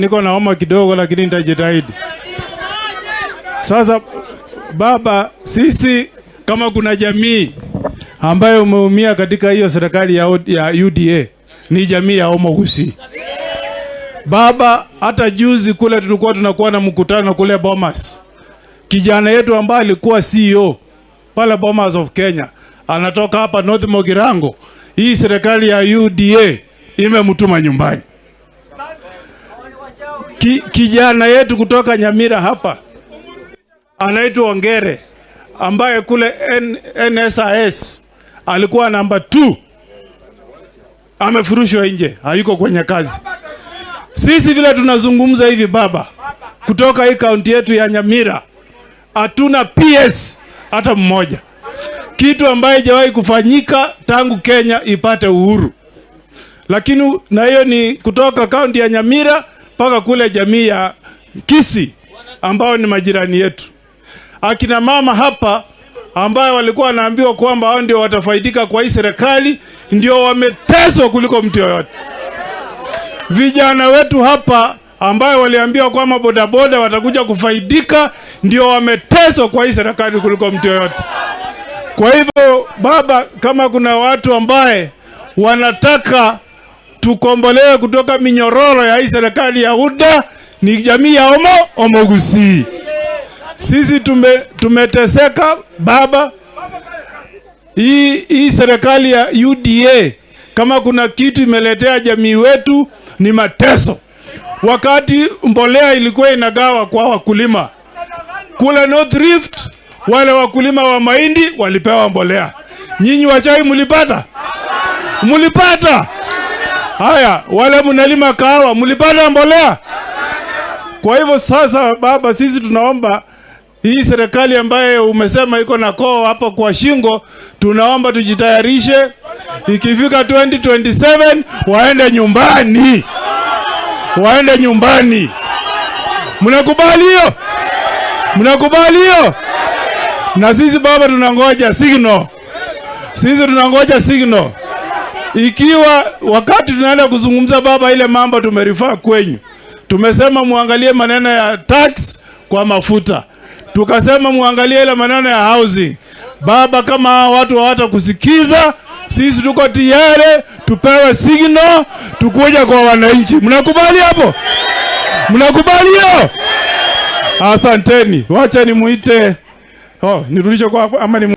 Niko na homa kidogo, lakini nitajitahidi. Sasa baba, sisi kama kuna jamii ambayo umeumia katika hiyo serikali ya UDA ni jamii ya Omogusii. Baba, hata juzi kule tulikuwa tunakuwa na mkutano kule Bomas, kijana yetu ambaye alikuwa CEO pale Bomas of Kenya anatoka hapa North Mogirango, hii serikali ya UDA imemtuma nyumbani. Kijana yetu kutoka Nyamira hapa anaitwa Ongere ambaye kule NSIS alikuwa namba 2 amefurushwa nje, hayuko kwenye kazi. Sisi vile tunazungumza hivi baba, kutoka hii kaunti yetu ya Nyamira hatuna PS hata mmoja, kitu ambaye haijawahi kufanyika tangu Kenya ipate uhuru. Lakini na hiyo ni kutoka kaunti ya Nyamira mpaka kule jamii ya Kisii ambao ni majirani yetu. Akina mama hapa ambayo walikuwa wanaambiwa kwamba hao ndio watafaidika kwa hii serikali ndio wameteswa kuliko mtu yoyote. Vijana wetu hapa ambayo waliambiwa kwamba bodaboda watakuja kufaidika ndio wameteswa kwa hii serikali kuliko mtu yoyote. Kwa hivyo baba, kama kuna watu ambaye wanataka tukombolewe kutoka minyororo ya hii serikali ya UDA ni jamii ya Omogusii. Sisi tumeteseka baba. Hii serikali ya UDA kama kuna kitu imeletea jamii wetu ni mateso. Wakati mbolea ilikuwa inagawa kwa wakulima kule North Rift, wale wakulima wa mahindi walipewa mbolea. Nyinyi wa chai mlipata? Mlipata? Haya, wale mnalima kahawa mlipata mbolea? Kwa hivyo sasa, baba, sisi tunaomba hii serikali ambayo umesema iko na koo hapo kwa shingo, tunaomba tujitayarishe, ikifika 2027 waende nyumbani, waende nyumbani. Mnakubali hiyo? Mnakubali hiyo? Na sisi baba, tunangoja signal, sisi tunangoja signal. Ikiwa wakati tunaenda kuzungumza baba, ile mambo tumerefer kwenyu, tumesema muangalie maneno ya tax kwa mafuta, tukasema muangalie ile maneno ya housing. Baba, kama hawa watu hawatakusikiza, sisi tuko tayari tupewe signal, tukuja kwa wananchi. Mnakubali hapo? Mnakubali hiyo? Asanteni. Wacha nimuite, oh, nirudishe kwa ama ni